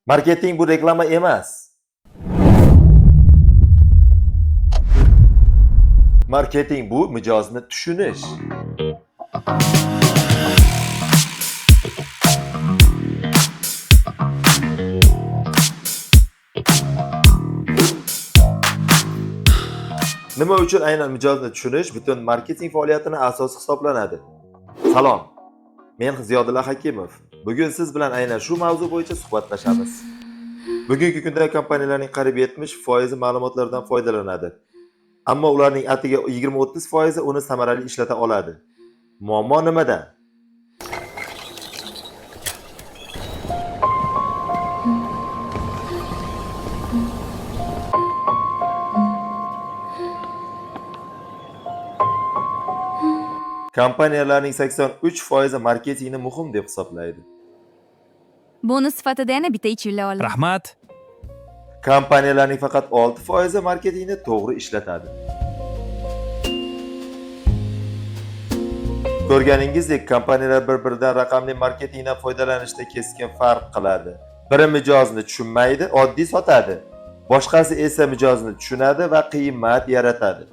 Marketing bu reklama emas. Marketing bu mijozni tushunish. Nima uchun aynan mijozni tushunish butun marketing faoliyatini asosi hisoblanadi? Salom. Men Ziyodulla Hakimov. Bugun siz bilan aynan shu mavzu bo'yicha suhbatlashamiz. Bugungi kunda kompaniyalarning qariyb 70% ma'lumotlardan foydalanadi. Ammo ularning atiga 20-30% uni samarali ishlata oladi. Muammo nimada? Kompaniyalarning 83% marketingni muhim deb hisoblaydi. Bonus sifatida yana bitta ichilla oldim. Rahmat. Kompaniyalarning faqat 6% marketingni to'g'ri ishlatadi. Ko'rganingizdek, kompaniyalar bir-biridan raqamli marketingdan foydalanishda keskin farq qiladi. Biri mijozni tushunmaydi, oddiy sotadi. Boshqasi esa mijozni tushunadi va qiymat yaratadi.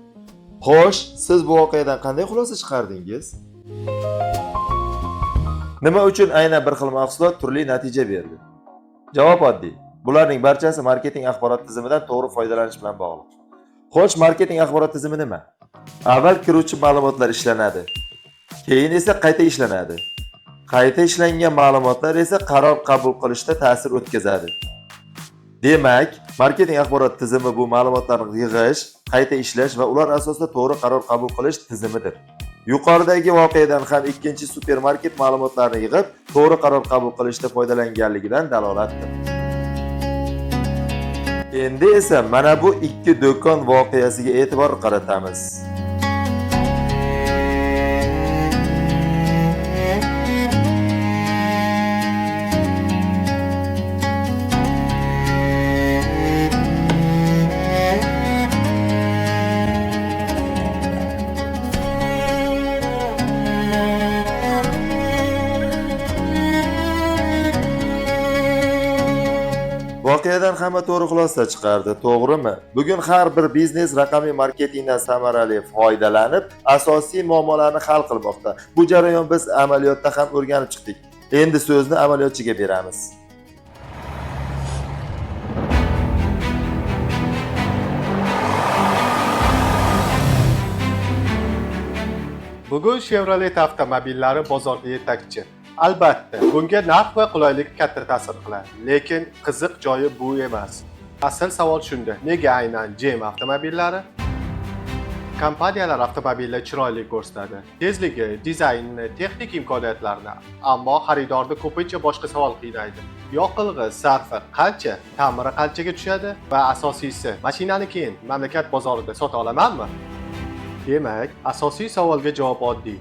Xo'sh, siz bu voqeadan qanday xulosa chiqardingiz? Nima uchun aynan bir xil mahsulot turli natija berdi? Javob oddiy. Bularning barchasi marketing axborot tizimidan to'g'ri foydalanish bilan bog'liq. Xo'sh, marketing axborot tizimi nima? Avval kiruvchi ma'lumotlar ishlanadi. Keyin esa qayta ishlanadi. Qayta ishlangan ma'lumotlar esa qaror qabul qilishda ta'sir o'tkazadi. Demak, marketing axborot tizimi bu ma'lumotlarni yig'ish, qayta ishlash va ular asosida to'g'ri qaror qabul qilish tizimidir. Yuqoridagi voqeadan ham ikkinchi supermarket ma'lumotlarni yig'ib, to'g'ri qaror qabul qilishda foydalanganligidan dalolatdir. Endi esa mana bu ikki do'kon voqeasiga e'tibor qaratamiz. Voqeadan hamma to'g'ri xulosa chiqardi, to'g'rimi? Bugun har bir biznes raqamli marketingdan samarali foydalanib, asosiy muammolarni hal qilmoqda. Bu jarayon biz amaliyotda ham o'rganib chiqdik. Endi so'zni amaliyotchiga beramiz. Bugun Chevrolet avtomobillari bozorda yetakchi. Albatta, bunga narx va qulaylik katta ta'sir qiladi. Lekin qiziq joyi bu emas. Asl savol shunda: nega aynan GM avtomobillari? Kompaniyalar avtomobilni chiroyli ko'rsatadi. Tezligi, dizaynini, texnik imkoniyatlarini, ammo xaridorni ko'pincha boshqa savol qiynaydi. Yoqilg'i sarfi qancha, ta'miri qanchaga tushadi va asosiysi, mashinani keyin mamlakat bozorida sota olamanmi? Demak, asosiy savolga javob oddiy.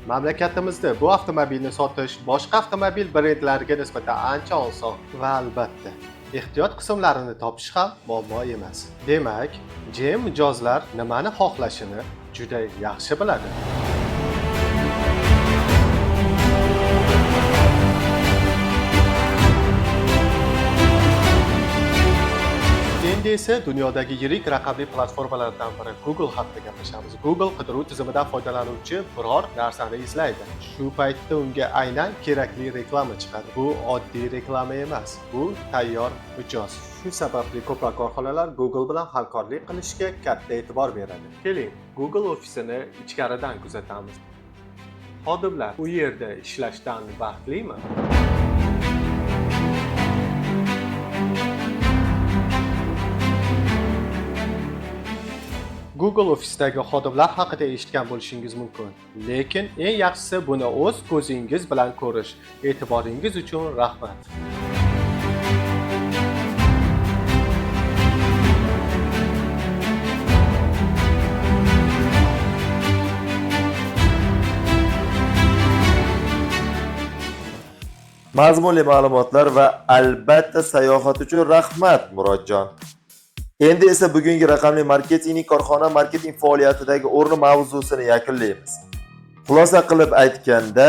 Mamlakatimizda bu avtomobilni sotish boshqa avtomobil brendlariga nisbatan ancha oson va albatta, ehtiyot qismlarini topish ham muammo emas. Demak, GM mijozlar nimani xohlashini juda yaxshi biladi. Endi esa dunyodagi yirik raqamli platformalardan biri Google haqida gaplashamiz. Google qidiruv tizimidan foydalanuvchi biror narsani izlaydi. Shu paytda unga aynan kerakli reklama chiqadi. Bu oddiy reklama emas, bu tayyor mijoz. Shu sababli ko'plab korxonalar Google bilan hamkorlik qilishga katta e'tibor beradi. Keling, Google ofisini ichkaridan kuzatamiz. Xodimlar u yerda ishlashdan baxtlimi? Google ofisidagi xodimlar haqida eshitgan bo'lishingiz mumkin. Lekin eng yaxshisi buni o'z ko'zingiz bilan ko'rish. E'tiboringiz uchun rahmat. Mazmunli ma'lumotlar va albatta sayohat uchun rahmat, Murodjon. Endi esa bugungi raqamli marketingning korxona marketing faoliyatidagi o'rni mavzusini yakunlaymiz. Xulosa qilib aytganda,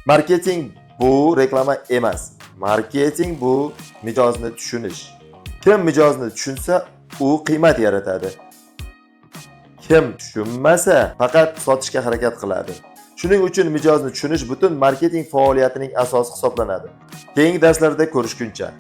marketing bu reklama emas. Marketing bu mijozni tushunish. Kim mijozni tushunsa, u qiymat yaratadi. Kim tushunmasa, faqat sotishga harakat qiladi. Shuning uchun mijozni tushunish butun marketing faoliyatining asosi hisoblanadi. Keyingi darslarda ko'rishguncha.